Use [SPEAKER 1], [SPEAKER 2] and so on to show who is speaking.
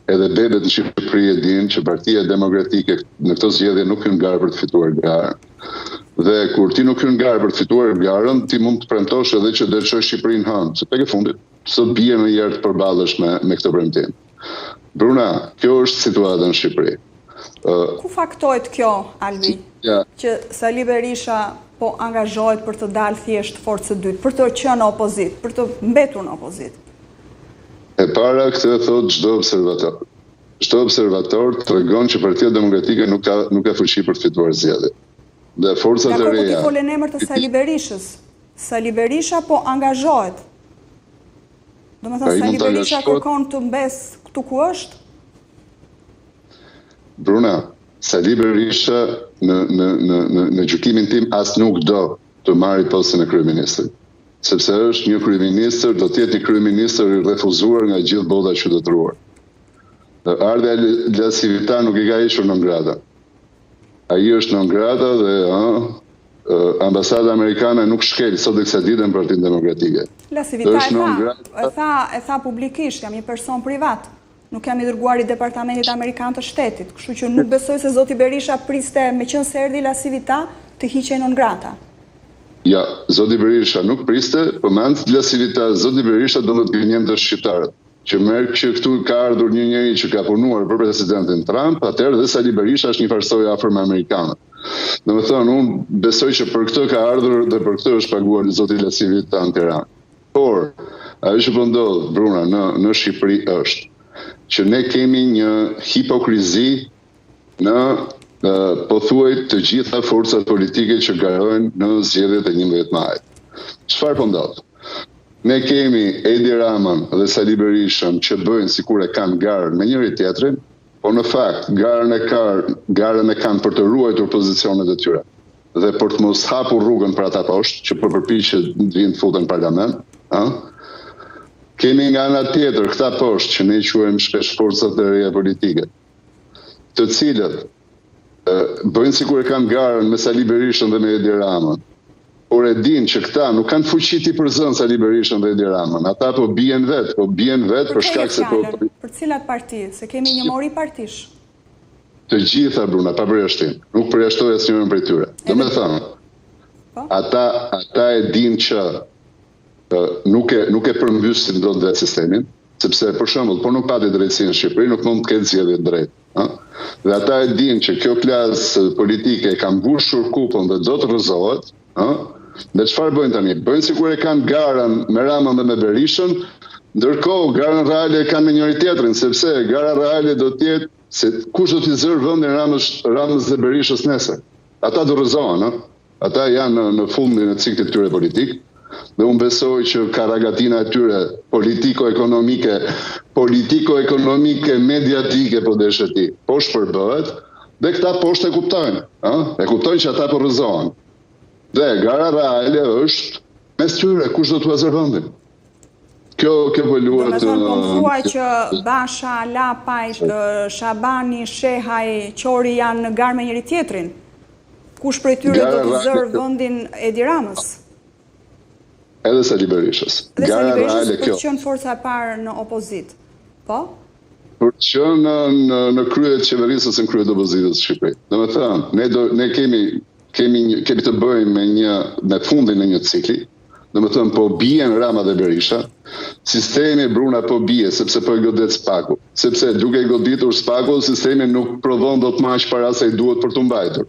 [SPEAKER 1] Edhe bebet në Shqipëri e dinë që Partia Demokratike në këto zgjedhje nuk hyn garë për të fituar garën. Dhe kur ti nuk hyn garë për të fituar garën, ti mund të premtosh edhe që do të çosh Shqipërinë në hënë, se tek e fundit s'do të bie ndonjëherë të përballesh me me këtë premtim. Bruna, kjo është situata në Shqipëri.
[SPEAKER 2] Ku faktohet kjo, Albi?
[SPEAKER 1] Ja.
[SPEAKER 2] Që Sali Berisha po angazhohet për të dalë thjesht forcë e dytë, për të qenë në opozitë, për të mbetur në opozitë.
[SPEAKER 1] E para, këtë e thotë çdo observator. Çdo observator tregon që Partia Demokratike nuk ka nuk ka fuqi për të fituar zgjedhjet. Dhe forcat e
[SPEAKER 2] Dakord, po ti
[SPEAKER 1] reja
[SPEAKER 2] fole në emër të Sali Berishës. Sali Berisha po angazhohet. Domethënë
[SPEAKER 1] Ai
[SPEAKER 2] Sali
[SPEAKER 1] mund të
[SPEAKER 2] Berisha
[SPEAKER 1] angazhohet.
[SPEAKER 2] kërkon të mbesë këtu ku është?
[SPEAKER 1] Bruna, Sali Berisha në në në në në gjykimin tim as nuk do të marrë postin e kryeministrit. Sepse është një kryeministër, do të jetë një kryeministër i refuzuar nga gjithë bota e qytetëruar. Ardhja e LaCivita nuk i ka hequr non grata. Ai është non grata dhe ë ambasada amerikane nuk shkel sot e kësaj dite në Partinë Demokratike.
[SPEAKER 2] LaCivita e
[SPEAKER 1] Është
[SPEAKER 2] tha,
[SPEAKER 1] non grata.
[SPEAKER 2] e tha, e tha publikisht, jam një person privat. Nuk jam i dërguar i Departamentit Amerikan të Shtetit, kështu që nuk besoj se zoti Berisha priste, meqenëse erdhi LaCivita, të hiqej non grata.
[SPEAKER 1] Ja, zoti Berisha nuk priste, po me anë të LaCivita, zoti Berisha do të gënjente shqiptarët. Që merr që këtu ka ardhur një njeri që ka punuar për presidentin Trump, atëherë dhe Sali Berisha është një farësoj afër me amerikanët. Domethënë, unë besoj që për këtë ka ardhur dhe për këtë është paguar zoti LaCivita në Tiranë. Por, ajo që po ndodh, Bruna, në në Shqipëri është që ne kemi një hipokrizi në pothuaj të gjitha forcat politike që garojnë në zgjedhjet e 11 majit. Çfarë po ndodh? Ne kemi Edi Ramën dhe Sali Berishën që bëjnë sikur e kanë garën me njëri tjetrin, po në fakt garën e kanë garën e kanë për të ruajtur pozicionet e tyre dhe për të mos hapur rrugën për ata poshtë që po përpiqen të vinë të futen në parlament, ë? Kemi nga ana tjetër këta poshtë që ne i quajmë shpesh forcat e reja politike, të cilët bëjnë sikur e kanë garën me Sali Berishën dhe me Edi Ramën, por e dinë që këta nuk kanë fuqi t'i përzënë Sali Berishën dhe Edi Ramën. Ata po bien vetë, po bien vetë
[SPEAKER 2] Për
[SPEAKER 1] për
[SPEAKER 2] kë e
[SPEAKER 1] shkak se po
[SPEAKER 2] fjalën? Për cilat parti? Se kemi një mori partish.
[SPEAKER 1] Të gjitha Bruna, pa përjashtim. Nuk përjashtoj asnjërin prej tyre. Domethënë,
[SPEAKER 2] Po?
[SPEAKER 1] ata ata e dinë që nuk e nuk e përmbysin dot vetë sistemin, sepse për shembull, po nuk pati drejtësi në Shqipëri, nuk mund të ketë zgjedhje të drejta, ë? Dhe ata e dinë që kjo klasë politike ka mbushur kupën dhe do të rrëzohet, ë? Dhe çfarë bëjnë tani? Bëjnë sikur e kanë garën me Ramën dhe me Berishën, ndërkohë garën reale e kanë me njëri tjetrin, sepse gara reale do të jetë se kush do t'i zërë vendin Ramës, Ramës dhe Berishës nesër. Ata do rrëzohen, ë? Ata janë në, në fundin e ciklit të tyre politik dhe unë besoj që karagatina e tyre politiko-ekonomike, politiko-ekonomike, mediatike po deshe ti, po shpërbëhet dhe këta poshtë e kuptojnë, ë? E kuptojnë që ata po rrëzohen. Dhe gara reale është mes tyre, kush do t'ua zërë vendin. Kjo kjo po luhet.
[SPEAKER 2] Domethënë po më thua që Basha, Lapaj, Shabani, Shehaj, Qori janë në garë me njëri tjetrin. Kush prej tyre do t'i zërë vendin Edi Ramës?
[SPEAKER 1] Edhe Sali Berishës.
[SPEAKER 2] Edhe Sali Berishës për të qenë forca e parë në opozitë. Po?
[SPEAKER 1] Për të qenë në në në krye të qeverisë ose në krye të opozitës në Shqipëri. Domethënë, ne do ne kemi kemi një, kemi të bëjmë me një me fundin e një cikli. Domethënë po bien Rama dhe Berisha. Sistemi Bruna po bie sepse po e godet SPAK-u. Sepse duke e goditur SPAK-u, sistemi nuk prodhon dot më aq para sa i duhet për t'u mbajtur.